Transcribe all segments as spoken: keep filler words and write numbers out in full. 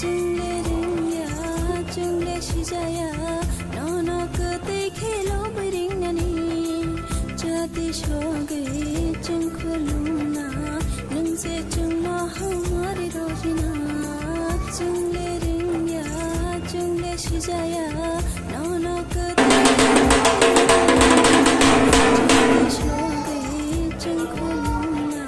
Chwngle ringya, chwngle sijaya, nono kwtwi khelo bwringnani. Jati sogwi chwng khulumna, nwng se chwngno hamari rojina. Chwngle ringya, chwngle sijaya, nono kwtwi khelo bwringnani. Jati sogwi chwng khulumna,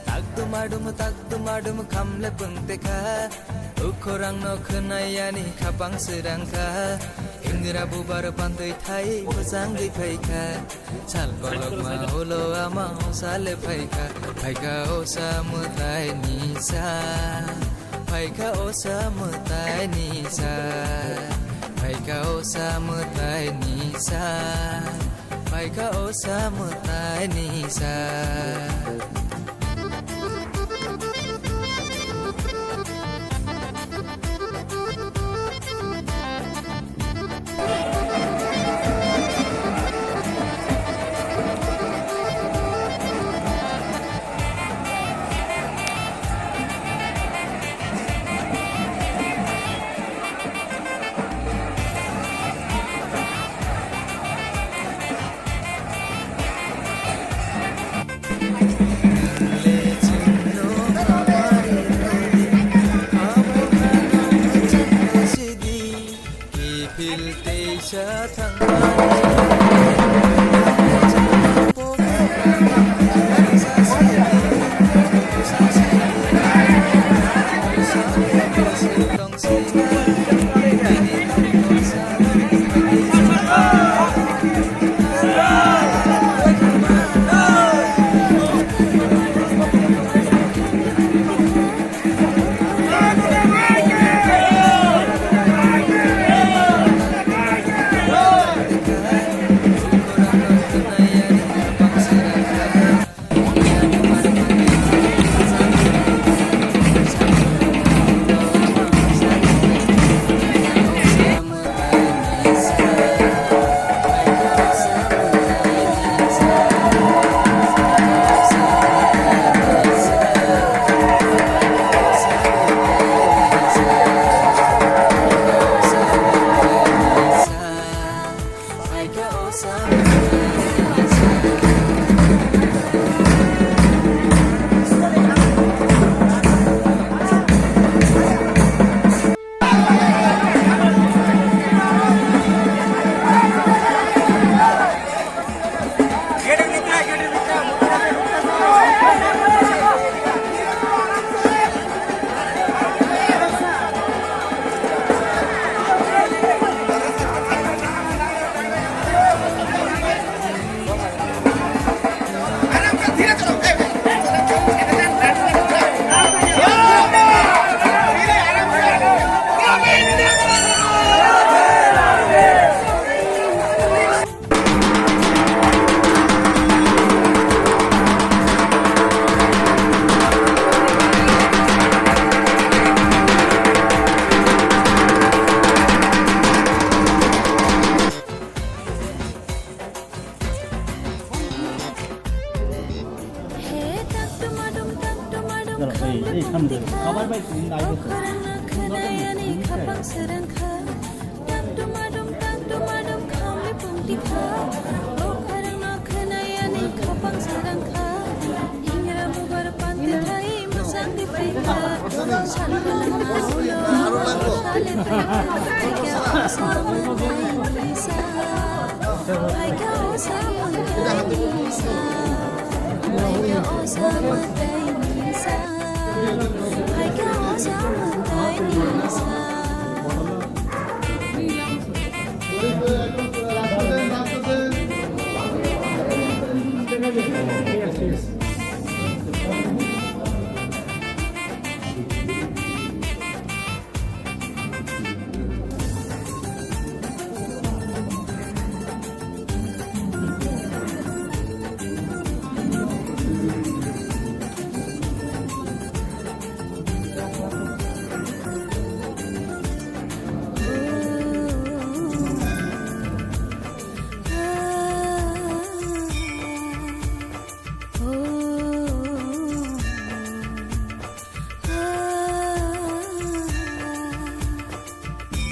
Takdum adum, takdum adum, khamle pungte kha. Ukhorang no khwnai ani khapang sirang kha. Hingra bubar pandui thai bwsang di phai kha. Sal kolok ma ulo ama o sale phai kha. Phai kha o sa mwtai ni sa. Phai kha o sa mwtai ni sa. Phai kha o sa mwtai ni sa. Phai kha o sa mwtai ni sa.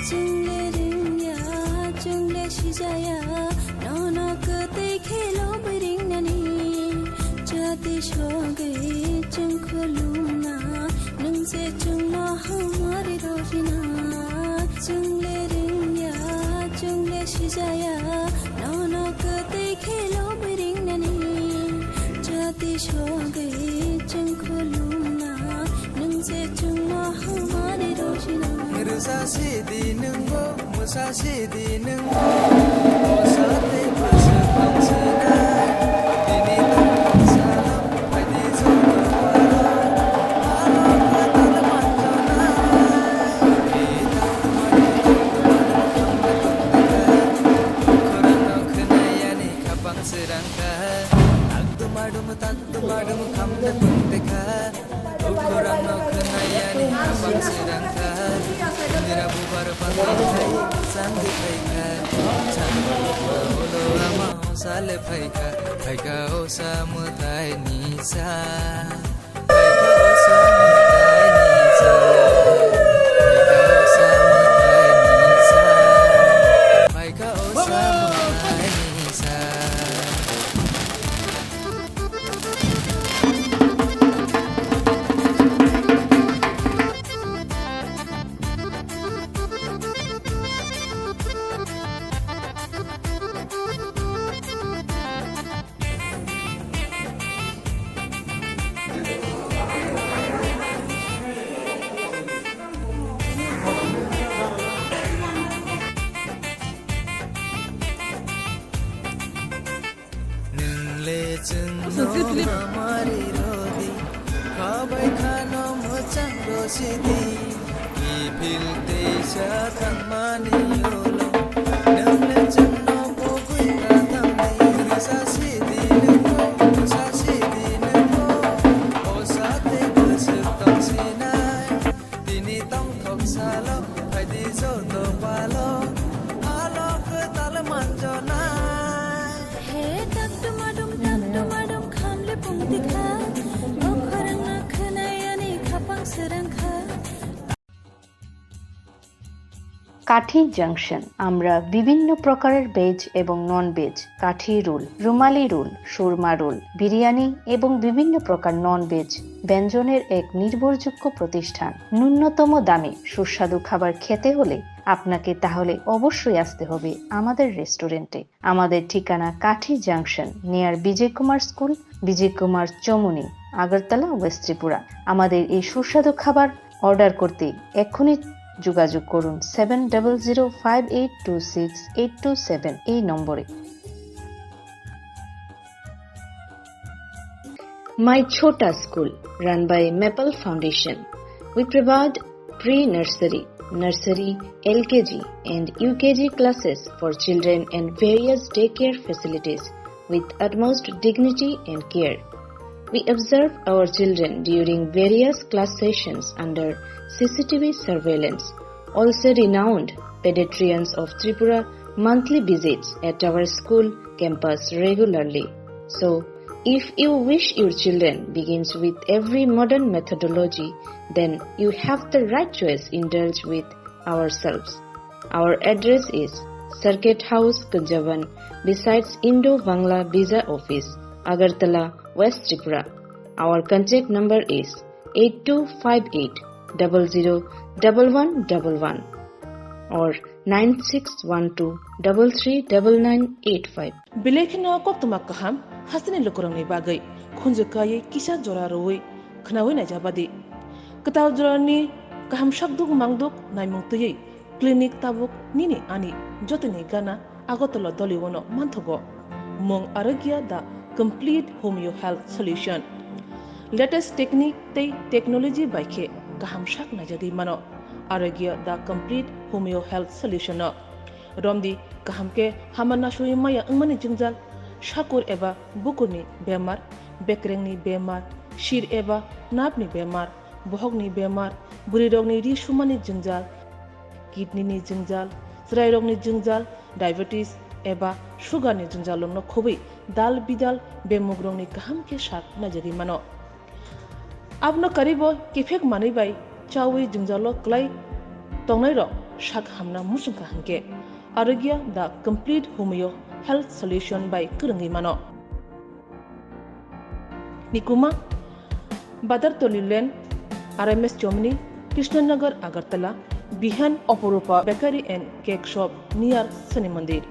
Chwngle rwngya, chwngle sijaya, nono kwtwi khelo bwrwingnani. Jati sogwi chwng khulumna, nwng se chwngno hamari rojina. Chwngle rwngya, chwngle sijaya, nono kwtwi khelo bwrwingnani. Jati sogwi chwng khulumna, nwng se chwngno hamari rojina. Rwsa sidi nwngbo, mwsa sidi nwngbo, o satwi bwswk tongsinai. Tini tongkha salo, phaidi joto palo, alo kwtal manjona. Khorang no khwnayani khapang srangkha, tak duma dum tak duma dum khamle pungtekha. Khorang no khwnayani khapang srangkha, nira bubar pakai khai sandi phaikha. Sandi ulo ama sale phaikha, phaikha o sa mwtai nisa. Nwng le chwngno hamari rwdi, khabai khano mwchang rwsidi. Kiphil teisa thangmani ulo, nwng le chwngno pogwi ta thangdi. Sasidi nwngbo, sasidi nwngbo, o satwi bwswk tongsinai. Tini tongthok salo, phaidi joto palo, alo kwtal manjonai. He tak duma dum, tak duma dum, khamle pungtikha, o khorang no khwnayani khapang srangkha. কাঠি জাংশন। আমরা বিভিন্ন প্রকারের ভেজ এবং non veg, কাঠি রোল, রুমালি রোল, সুরমা রোল, বিরিয়ানি এবং বিভিন্ন প্রকার non veg ব্যঞ্জনের এক নির্ভরযোগ্য প্রতিষ্ঠান। ন্যূনতম দামে সুস্বাদু খাবার খেতে হলে আপনাকে তাহলে অবশ্যই আসতে হবে আমাদের রেস্টুরেন্টে। আমাদের ঠিকানা কাঠি junction, near Vijay Kumar school, Vijay Kumar Chowmuhani, Agartala, west Tripura. আমাদের এই সুস্বাদু খাবার অর্ডার করতে এক্ষুনি যোগাযোগ করুন seven double zero five eight two six eight two seven এই নম্বরে। My Chhota School, run by Maple Foundation. We provide pre-nursery, nursery, L K G and U K G classes for children and various daycare facilities with utmost dignity and care. We observe our children during various class sessions under C C T V surveillance. Also, renowned pediatricians of Tripura monthly visits at our school campus regularly. So, If you wish your children begins with every modern methodology, then you have the right choice. Indulge with ourselves. Our address is Circuit House, Kunjaban, besides Indo-Bangla Visa Office, Agartala, West Tripura. Our contact number is eight two five eight double zero double one double one or nine six one two double three double nine eight five. Belai kheno koktwma kaham hasteni lukurokni bagwi khunju kaiwi kisa jora rwui khwnaui naijabadi. Kwtal jorani kaham sakduk mangduk naimung twiwi clinic tabuk nini ani jotoni gana Agartala Doliwono manthogo. Mung Arogya the complete homeo health solution. Latest technique tei technology bai khe kaham sak naijagwi mano. Arogya the complete homeo health solution no. Romdi kaham khe hama nasui maya wngmani jwngjal, sakur eba bukurni bemar, bekrengni bemar, sir eba napni bemar, bohokni bemar, bwrwirokni ri sumani jwngjal, kidney ni jwngjal, chwrairokni jwngjal, diabetes eba sugar ni jwngjal rokno khobwi dal bidal bemugrokni kaham khe sak naijagwi mano. Abono karibo kiphek manwi bai chawi jwngjalo kwlai tongnairok sak hamna muchungkha hinkhe Arogya the complete homeo health solution bai kwrwngwi mano. Nikuma, Badartoli Lane, R M S Chomni, Krishnanagar, Agartala, Bihan Oporupa Bakery and Cake Shop near Shani Mandir.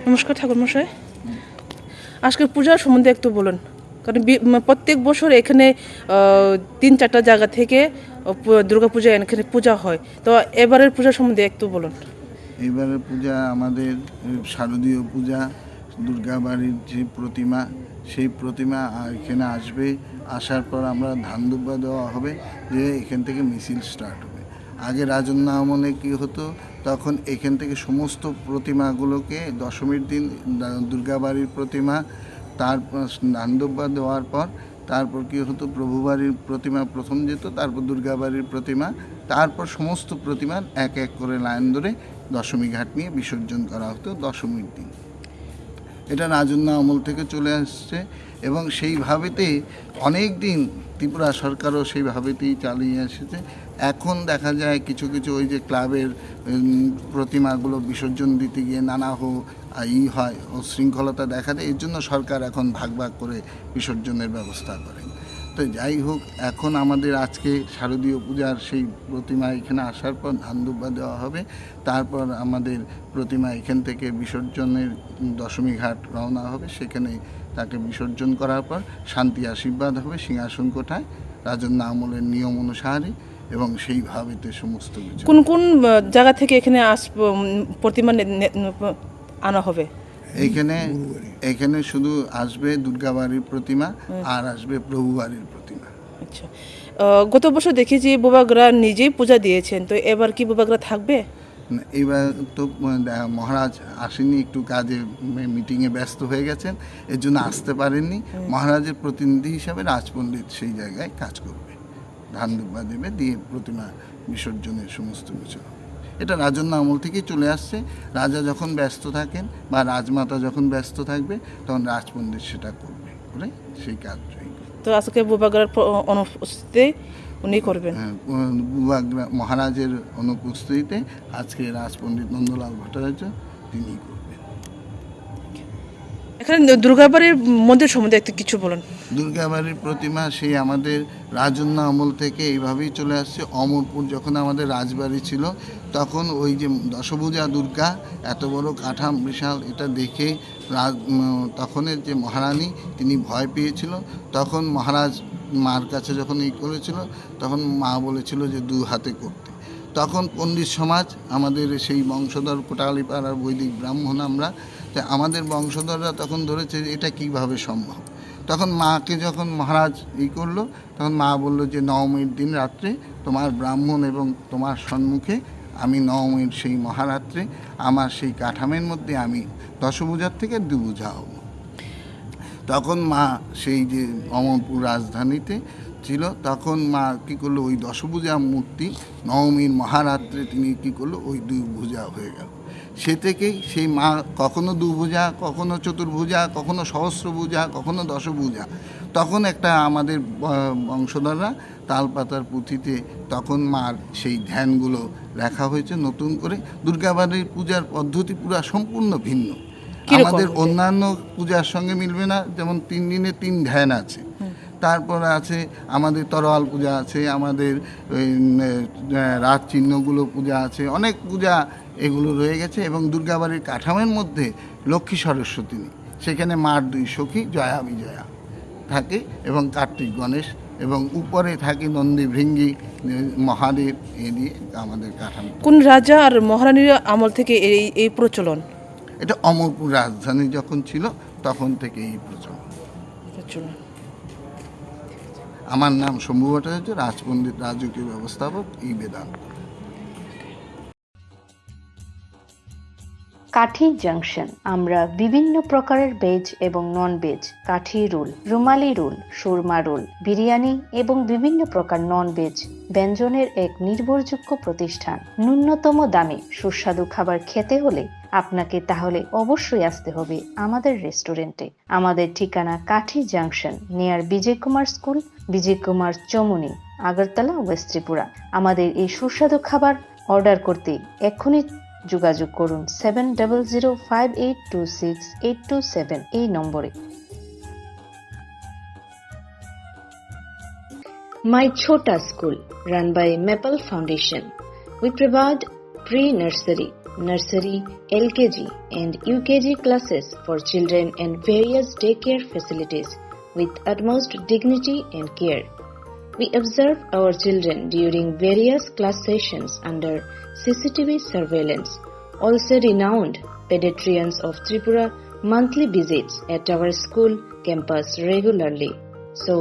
নমস্কার ঠাকুর মশাই, আজকে পূজার সম্বন্ধে একটু বলুন, কারণ বি-, উম, প্রত্যেক বছর এখানে, আহ, তিন চারটা জায়গা থেকে, আহ, পু-, দুর্গা পূজা এখানে পূজা হয়, তো এবারের পূজা সম্বন্ধে একটু বলুন। এবারের পূজা আমাদের, আহ, শারদীয় পূজা, দুর্গা বাড়ির যে প্রতিমা, সেই প্রতিমা, আহ, এখানে আসবে, আসার পর আমরা ধান দুব্বা দেওয়া হবে, দিয়ে এখান থেকে মিছিল স্টার্ট হবে। আগে রাজন্য আমলে কি হতো, তখন এখান থেকে সমস্ত প্রতিমাগুলোকে দশমীর দিন দা-, দুর্গাবাড়ির প্রতিমা, তার ধান দুব্বা দেওয়ার পর তারপর কি হতো, প্রভুবাড়ির প্রতিমা প্রথম যেত, তারপর দুর্গাবাড়ির প্রতিমা, তারপর সমস্ত প্রতিমার এক এক করে লাইন ধরে দশমী ঘাট নিয়ে বিসর্জন করা হতো দশমীর দিন। এটা রাজন্য আমল থেকে চলে আসছে এবং সেইভাবেতেই অনেক দিন ত্রিপুরা সরকারও সেইভাবেতেই চালিয়ে এসেছে। এখন দেখা যায় কিছু কিছু ওই যে ক্লাবের, উম, প্রতিমাগুলো বিসর্জন দিতে গিয়ে নানা হো-, আ, ই হয়, উশৃঙ্খলতা দেখা দেয়, এর জন্য সরকার এখন ভাগ ভাগ করে বিসর্জনের ব্যবস্থা করেন। তো যাই হোক, এখন আমাদের আজকে শারদীয় পূজার সেই প্রতিমা এখানে আসার পর ধান দুব্বা দেওয়া হবে, তারপর আমাদের প্রতিমা এখান থেকে বিসর্জনের দশমী ঘাট রওনা হবে, সেখানে তাকে বিসর্জন করার পর শান্তি আশীর্বাদ হবে সিংহাসন কোঠায়, রাজন্য আমলের নিয়ম অনুসারে, এবং সেইভাবেতে সমস্ত কিছু। কোন কোন, আহ, জায়গা থেকে এখানে আস-, উম, প্রতিমা নে-, নে-, আনা হবে? এখানে, এখানে শুধু আসবে দুর্গাবাড়ির প্রতিমা, হুম। আর আসবে প্রভুবাড়ির প্রতিমা। আচ্ছা। আহ, গত বছর দেখেছি বুবাগ্রা নিজেই পূজা দিয়েছেন, তো এবার কি বুবাগ্রা থাকবে? না, এবার তো, আহ, মহারাজ আসেননি, একটু কাজে, মে-, মিটিংয়ে ব্যস্ত হয়ে গেছেন, এর জন্য আসতে পারেননি। হুম। মহারাজের প্রতিনিধি হিসাবে রাজপণ্ডিত সেই জায়গায় কাজ করবে, ধান দুব্বা দেবে, দিয়ে প্রতিমা বিসর্জনের সমস্ত কিছু হবে। এটা রাজন্য আমল থেকেই চলে আসছে। রাজা যখন ব্যস্ত থাকেন বা রাজমাতা যখন ব্যস্ত থাকবে, তখন রাজপণ্ডিত সেটা করবে, করে সেই কাজ জয়ী করবে। তো আজকে বুবাগ্রার প্র-, অনুপস্থিতিতে উনি করবেন? হ্যাঁ, বুবাগ্রা মহারাজের অনুপস্থিতিতে আজকে রাজপণ্ডিত নন্দলাল ভট্টাচার্য তিনিই করবেন। এখানে দুর্গাবাড়ির মন্দির সম্বন্ধে একটু কিছু বলুন। দুর্গাবাড়ির প্রতিমা সেই আমাদের রাজন্য আমল থেকে এইভাবেই চলে আসছে। অমরপুর যখন আমাদের রাজবাড়ি ছিল, তখন ওই যে দশভুজা দুর্গা, এত বড় কাঠাম বিশাল, এটা দেখে রাজ-, উম, তখনের যে মহারানী, তিনি ভয় পেয়েছিল। তখন মহারাজ মার কাছে যখন ই করেছিল, তখন মা বলেছিল যে দু হাতে করতে। তখন পণ্ডিত সমাজ, আমাদের সেই বংশধর কোটালীপাড়ার বৈদিক ব্রাহ্মণ আমরা, তাই আমাদের বংশধররা তখন ধরেছে যে এটা কিভাবে সম্ভব। তখন মাকে যখন মহারাজ ই করলো, তখন মা বলল যে নবমীর দিন রাত্রে তোমার ব্রাহ্মণ এবং তোমার সম্মুখে আমি নবমীর সেই মহারাত্রে আমার সেই কাঠামের মধ্যে আমি দশভুজার থেকে দুভুজা হব। তখন মা সেই যে অমরপুর রাজধানীতে ছিল, তখন মা কি করলো, ওই দশভুজা মূর্তি নবমীর মহারাত্রে তিনি কি করলো, ওই দুভুজা হয়ে গেল। সে থেকেই সেই মা কখনো দুভুজা, কখনো চতুর্ভুজা, কখনো সহস্রভুজা, কখনো দশভুজা। তখন একটা আমাদের ব-, বংশধররা তালপাতার পুঁথিতে তখন মার সেই ধ্যানগুলো লেখা হয়েছে নতুন করে। দুর্গাবাড়ির পূজার পদ্ধতি পুরা সম্পূর্ণ ভিন্ন। কিরকম আমাদের হয়েছে? অন্যান্য পূজার সঙ্গে মিলবে না, যেমন তিন দিনে তিন ধ্যান আছে। হুম। তারপরে আছে আমাদের তরোয়াল পূজা আছে, আমাদের ওই, উম, এ, রাত চিহ্নগুলো পূজা আছে, অনেক পূজা এগুলো রয়ে গেছে। এবং দুর্গাবাড়ির কাঠামোর মধ্যে লক্ষ্মী সরস্বতী নেই, সেখানে মার দুই সখী জয়া বিজয়া থাকে এবং কার্তিক গণেশ এবং উপরে থাকে নন্দী ভৃঙ্গী, এ, মহাদেব, এ দিয়ে আমাদের কাঠামো। কোন রাজা আর মহারানীর আমল থেকে এই, এই প্রচলন? এটা অমরপুর রাজধানী যখন ছিল, তখন থেকে এই প্রচলন। প্রচলন। আমার নাম শম্ভু ভট্টাচার্য, রাজপণ্ডিত রাজকীয় ব্যবস্থাপক, ই বেদান্ত। কাঠি জাংশন, আমরা বিভিন্ন প্রকারের ভেজ এবং নন ভেজ, কাঠি রোল, রুমালি রোল, সুরমা রোল, বিরিয়ানি এবং বিভিন্ন প্রকার নন ভেজ ব্যঞ্জনের এক নির্ভরযোগ্য প্রতিষ্ঠান। ন্যূনতম দামে সুস্বাদু খাবার খেতে হলে আপনাকে তাহলে অবশ্যই আসতে হবে আমাদের রেস্টুরেন্টে। আমাদের ঠিকানা কাঠি junction, near Vijay Kumar school, Vijay Kumar Chowmuhani, Agartala, west Tripura. আমাদের এই সুস্বাদু খাবার অর্ডার করতে এক্ষুনি যোগাযোগ করুন seven double zero five eight two six eight two seven এই নম্বরে। My Chhota School, run by Maple Foundation. We provide pre-nursery, nursery, L K G and U K G classes for children and various daycare facilities with utmost dignity and care. We observe our children during various class sessions under C C T V surveillance. Also renowned pediatricians of Tripura monthly visits at our school campus regularly. So,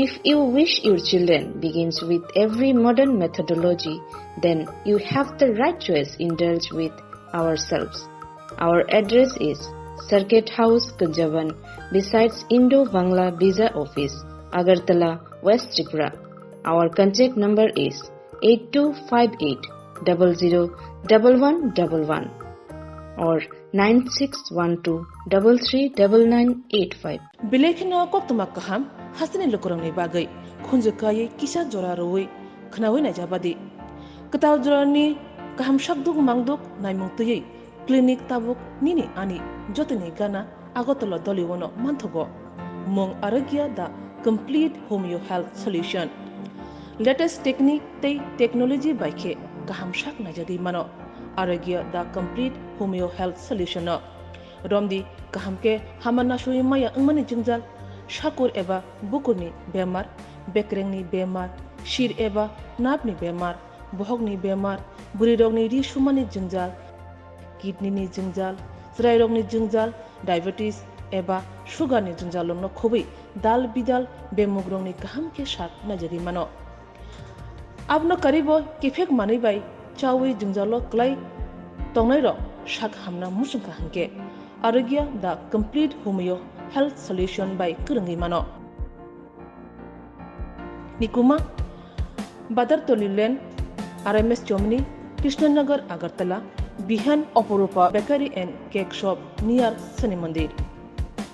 if you wish your children begins with every modern methodology, then you have the right choice. Indulge with ourselves. Our address is Circuit House, Kunjaban, besides Indo-Bangla Visa Office, Agartala, West Tripura. Our contact number is eight two five eight double zero double one double one or nine six one two double three double nine eight five. Belai kheno koktwma kaham hasteni lukurokni bagwi khunju kaiwi kisa jora rwui khnaui naijabadi. Kwtal jorani kaham sakduk mangduk naimung twiwi clinic tabuk nini ani jotoni gana Agartala Doliwono manthogo. Mung Arogya the Complete Homeo Health Solution. Latest technique tei technology bai khe kaham sak naijagwi mano Arogya the Complete Homeo Health Solution no. Romdi kaham khe hama nasui maya wngmani jwngjal, sakur eba bukurni bemar, bekrengni bemar, sir eba napni bemar, bohokni bemar, bwrwirokni ri sumani jwngjal, kidney ni jwngjal, chwrairokni jwngjal, diabetes eba sugar ni jwngjal rokno khobwi dal bidal bemugrokni kaham khe sak naijagwi mano. Abono karibo kiphek manwi bai chawi jwngjalo kwlai tongnairok sak hamna muchungkha hinkhe Arogya the Complete Homeo Health Solution bai kwrwngwi mano. Nikuma, Badartoli Lane, R M S Chomni, Krishnanagar, Agartala, Bihan, Oporupa Bakery and Cake Shop near Shani Mandir.